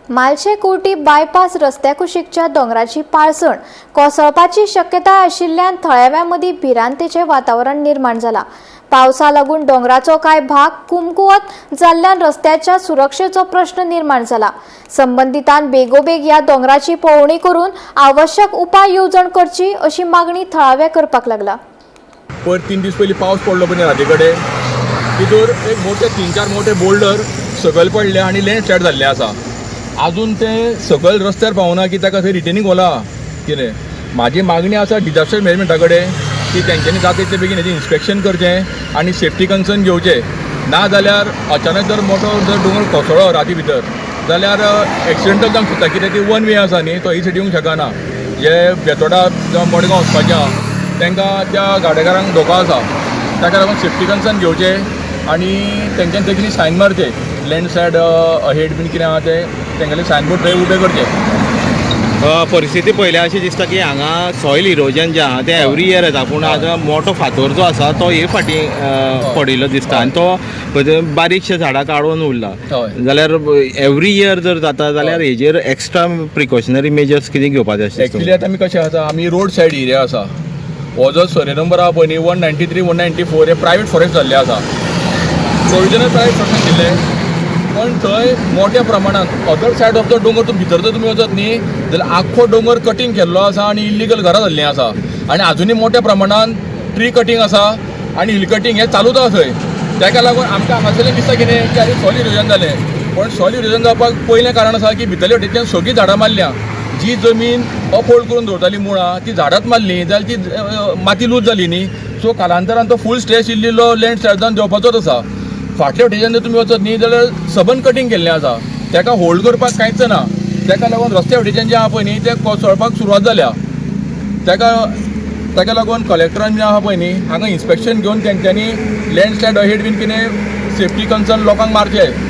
मालशे Kurti bypass रस्त्या कुशीकच्या दोंगराची पाळसण कोसळपाची शक्यताय आशिल्ल्यान थळाव्यां मदीं भिरांतेचें वातावरण निर्माण जाला. पावसा लागून दोंगराचो कांय भाग कुमकुवत जाल्ल्यान रस्त्याच्या सुरक्षेचो प्रश्न निर्माण जाला. संबंदितान बेगोबेग ह्या दोंगराची पळोवणी करून आवश्यक उपाय येवजण करची अशी मागणी थळावे करपाक लागला. पयर 3 दीस पयलीं पावस पडलो पळय राती कडेन, तितूर एक मोठे तीन चार मोठे बोल्डर सकयल पडले आनी लँडस्लायड जाल्ले आसा. आजून ते सकयल रस्त्यार पावना की ताका थंय रिटेनींग वॉल आहा कितें. म्हाजी मागणी आसा डिजास्टर मॅनेजमेंटा कडेन की तेंच्यांनी जाता तितले बेगीन हेजें इन्स्पेक्शन करचें आनी सेफ्टी कन्सर्न घेवचें. ना जाल्यार अचानक जर मोठो जर दोंगर कोसळ्ळो राती भितर जाल्यार एक्सिडेंटल जावंक शकता, कित्याक ती वन वे आसा न्ही, तो ही सायड येवंक शकना. जे बेतोडा जावं मडगांव वचपाचें आहा तांकां, त्या गाडेकारांक धोको आसा. ताका लागून सेफ्टी कन्सर्न घेवचें आनी तेंच्यांनी थंय कितें सायन मारचें, लँडस्लायड अहेड बीन कितें आहा तें तेंगेलें सायनबोर्ड थंय उबें करचें. परिस्थिती पळयल्या अशें दिसता की हांगा सॉयल इरोजन जें आहा तें एवरी इयर येता, पूण आतां मोठो फातर जो आसा तो हे फाटी पडिल्लो दिसता आनी तो खंय बारीकशे झाडां काडून उरला. जाल्यार एवरी इयर जर जाता जाल्यार हेजेर एक्स्ट्रा प्रिकॉशनरी मेजर्स कितें घेवपाचे आशिल्ले? एक्चुली आतां आमी कशें आसा, आमी रोड सायड एरिया आसा. हो जो सर्वे नंबर आहा पळय न्ही, 193, 194, हे प्रायवेट फॉरेस्ट जाल्ले आसा. प्रोविजनल प्रायवेट फॉरेस्ट आशिल्ले, पण थंय मोठ्या प्रमाणात अदर सायड ऑफ the दोंगर तुमी भितर जर तुमी वचत न्ही जाल्यार आख्खो दोंगर कटींग केल्लो आसा आनी इल्लिगल घरां जाल्लीं आसा आनी आजुनूय मोठ्या प्रमाणान ट्री कटींग आसा आनी हिल कटींग हें चालूच आसा थंय. ताका लागून आमकां हांगासरल्यान दिसता कितें की आरे, सॉयल इरोजन जालें, पण सॉयल इरोजन जावपाक पयलें कारण आसा की भितरले वटेच्यान सगळीं झाडां मारल्या. जी जमीन अपहोल्ड करून दवरताली मुळां, ती झाडांच मारली जाल्यार ती माती लूज जाली न्ही. सो कालांतरान तो फूल स्ट्रेस इल्लो लँड जावन देंवपाचोच आसा. फाटल्या वटेच्यान जर तुमी वचत न्ही जाल्यार सबंद कटींग केल्लें आसा, ताका होल्ड करपाक कांयच ना. ताका लागून रस्त्या वटेच्यान जें आहा पळय न्ही, तें कोसळपाक सुरवात जाल्या. ताका लागून कलेक्टरान बी आहा पळय न्ही, हांगा इन्स्पेक्शन घेवन तेंच्यांनी लँडस्लायड अहेड बीन कितें सेफ्टी कन्सर्न लोकांक मारचें.